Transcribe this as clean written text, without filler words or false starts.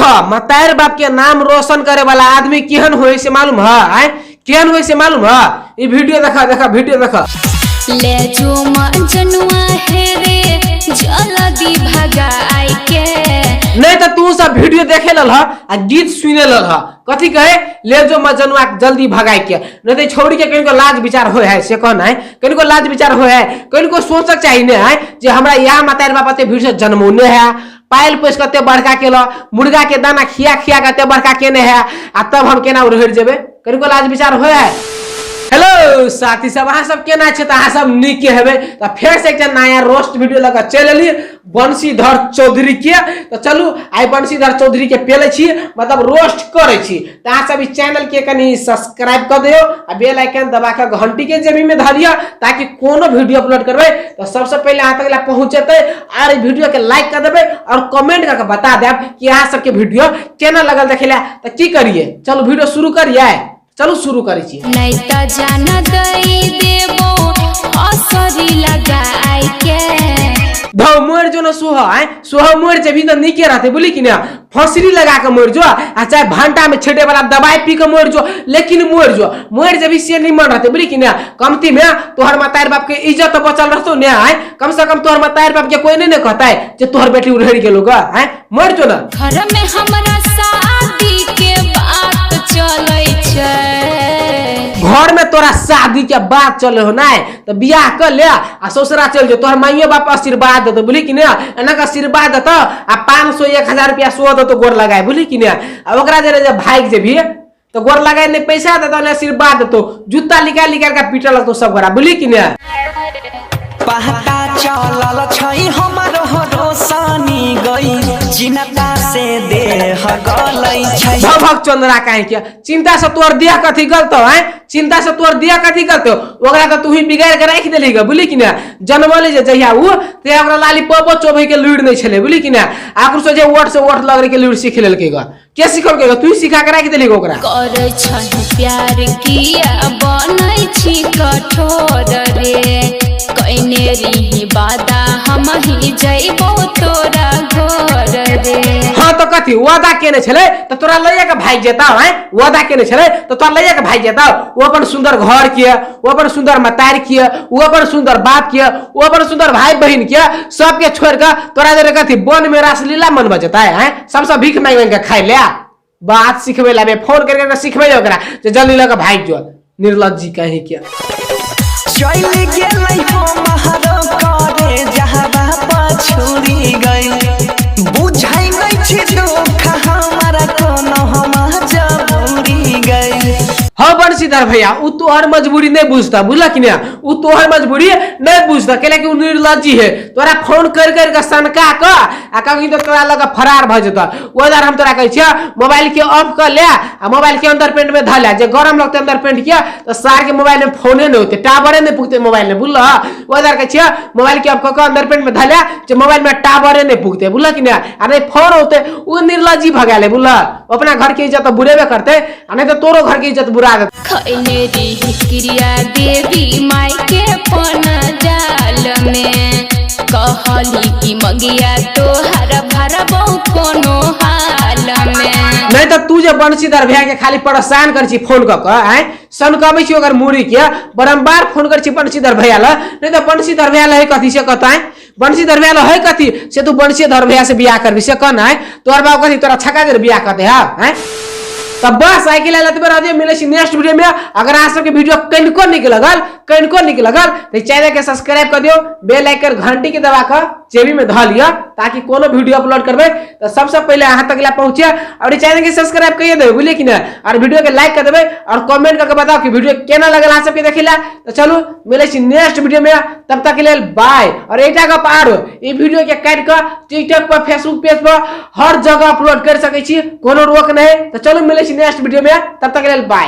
देख मतार बाप के नाम रोशन करे वाला आदमी केहन होय से मालूम है? आय केहन होय से मालूम है? ई वीडियो देखा, देखा वीडियो देखा। ले जो मजनुआ हे रे जल्दी भगाई के। नहीं तो तू सब वीडियो देखे लल आ गीत सुने लल। कथी कहे ले जो मजनुआ जल्दी भगाई के? नहीं तो छोड़ी के कहीं को लाज विचार होय है से कहना है, कहीं को लाज विचार होय है, कहीं को सोचक चाहिए नहीं है जे हमरा यहाँ मतार बाप ते भीड़ से जन्मौने है, पायल पोस के बड़का केल, मुर्गा के दाना खिया खिया के बड़का केने है, आ तब हम केना उड़हर जेबे? कहीं को लाज विचार होय है? हेलो साथी सब, अहाँ सब केना छै? तऽ अहाँ सब नीक हेबै। तऽ फेर से एकटा नया रोस्ट वीडियो लऽ कऽ चलि एली बंशीधर चौधरी के। तऽ चलू आइ बंशीधर चौधरी के पेलै छी, मतलब रोस्ट करै छी। तऽ अहाँ सब ई चैनल के कनि सब्सक्राइब कऽ दियौ आ बेल आइकन दबा कऽ घंटी के जेबी में धरियौ, ताकि कोनो वीडियो अपलोड करबै तऽ सबसे पहिले अहाँ तक पहुँच जेतै। और ई वीडियो के लाइक कऽ देबै और कमेंट कऽ के बता देब कि अहाँ सबके वीडियो केना लगल देखै लए। तऽ की करियै, चलू वीडियो शुरू करियै, चलू शुरू करै छी। नहीं त जान दई देबो असरी लगाई के। धौ मर जो न सोह, आय सोह मर जेबही तऽ नीके रहतै, बुझली कि ना? फसरी लगा के मर जो आ चाहे भांटा में छेटे वाला दवाई पी के मर जो, लेकिन मर जो, मर जेबही से निमन रहतै, बुझली कि ना? कमती में तोहर मतार बाप के इज्जत बचल रहतौ ने, आय कम से कम तोहर मतार बाप के कोई नहीं ने कहतै जे तोहर बेटी उड़हरि गेलो ग, आय मर जो ना। घर में हमरा शादी के बात चलै छै। घर में तोरा शादी के बात चले हो ना, तो बियाह कर ले आ ससुरा चल जो, तोहर माइयो बाप आशीर्वाद देतो, बुझली कि ना? एना के आशीर्वाद देतो आ 500 1000 रुपया सो देतो गोर लगाए, बुझली कि ना? आ ओकरा जरे जे भाग जेबही तो गोर लगाए नहीं पैसा देतो ने आशीर्वाद देतो, जूता निकाल निकाल के पीटे लगतो सब गोरा, बुझली कि ना? पता चलल छै हमर रोशनी गई, चिन्ता से देह गलै छै। भग चंद्रा काहे के चिंता से तोर देह कथी गलतो है? चिंता से तोर देह कथी गलतो? ओकरा तो तू ही बिगाड़ के राखि देली ग, बुझली कि ना? जनमले जे जहिया उ ते ओकरा लाली पपो चोभे के लूड़ नहीं छले, बुझली कि ना? आकुर से जे ओट से ओट लगरे के लूड़ सीख लेलके ग, के सिखलके ग? तू ही सिखा के राखि देली ग ओकरा। करै छही प्यार किया बनै छी कठोर रे, कैने रही वादा हम ही जइबो तोरा घर रे। हाँ तो कथी वादा केने छले तो तोरा लैया के भाग जेता है? वादा केने छले तो तोरा लैया के भाग जेता। वो अपन सुंदर घर के, वो अपन सुंदर मतार के, वो अपन सुंदर बाप के, वो अपन सुंदर भाई बहन के सबके छोड़ के तोरा जरे कथी वन में रासलीला मनबा जेता है? सबसे भीख मांग मांग के खाइ ले। बात सिखबे लाबे फोन करके के सिखबे ले ओकरा जे जल्दी लऽ के भाग जो, निर्लज्जी कहीं के। चल गेलै हमर करे जहवा पछुरी गई, बुझै नै छी दुख हमरा कोनो हम जबूरी गई। हाँ बंशीधर भैया, उ तोहर मजबूरी नहीं बुझता, बुझला कि ना? उ तोहर मजबूरी नहीं बुझता, कैला कि उ निर्लज्जी है। तोरा फोन कर कर के सनका क आ कहीं तो तोरा लग फरार भ जेता। उधर हम तोरा कहै छियै मोबाइल के ऑफ कर ले आ मोबाइल के अंदर पेंट में धर ले, जे गरम लगते अंदर पेंट के तो सार के मोबाइल में फोने नहीं होते, टावरे नहीं पुगते मोबाइल में, बुझल? उधर कहै छियै मोबाइल के ऑफ क के अंदर पेंट में धर ले, जे मोबाइल में टावरे नहीं पुगते, बुझल कि ना? आ नहीं फोन होते उ निर्लज्जी भ गेलै, बुझल? अपना घर के इज्जत बुरेबे करते आ नहीं तो तोरो घर के इज्जत बुरा देते। खैने रही क्रिया देवी माई के पन जाल में, कहली कि मगिया तोहर भरबौ कोनो हाल में। नहीं तो तू जे बंशीधर भैया के खाली परेशान कर छी फोन क के, आय सनकबै छी ओकर मुड़ी के, बारंबार फोन कर छी बंशीधर भैया ल, नहीं तो बंशीधर भैया ल है कथी से कहता है? बंशीधर भैया ल है कथी से तू बंशीधर भैया से बियाह करबी से कहना है? तोहर बाप कथी तोरा छका दे बियाह करते है? आय तो बस आइ के लेल एतबे रह दियौ, मिलै छी नेक्स्ट वीडियो में। अगर अहाँ सबके वीडियो कनिको नीक लगल, कनिको नीक लगल तऽ चैनल के सब्सक्राइब कर दियौ, बेल आइकन घंटी के दबा कऽ जेबी में धऽ लिअ, ताकि कोनो वीडियो अपलोड करबै तऽ सबसे पहिले अहाँ तक लए पहुँचे। और चैनल के सब्सक्राइब करिए देबै, बुझलियै कि नहि? और वीडियो के लाइक कर देबै और कमेंट करके बताओ कि वीडियो केना लगल अहाँ सबके देखै लए। तऽ चलू मिलै छी नेक्स्ट वीडियो में, तब तक के लेल बाय। और एकटा गप आरो, ई वीडियो के काटि कऽ टिकटॉक पर, फेसबुक पेज पर हर जगह अपलोड कर सकै छी, कोनो रोक नहीं। तो चलू मिलै छी नेक्स्ट वीडियो में, तब तक के लेल बाय।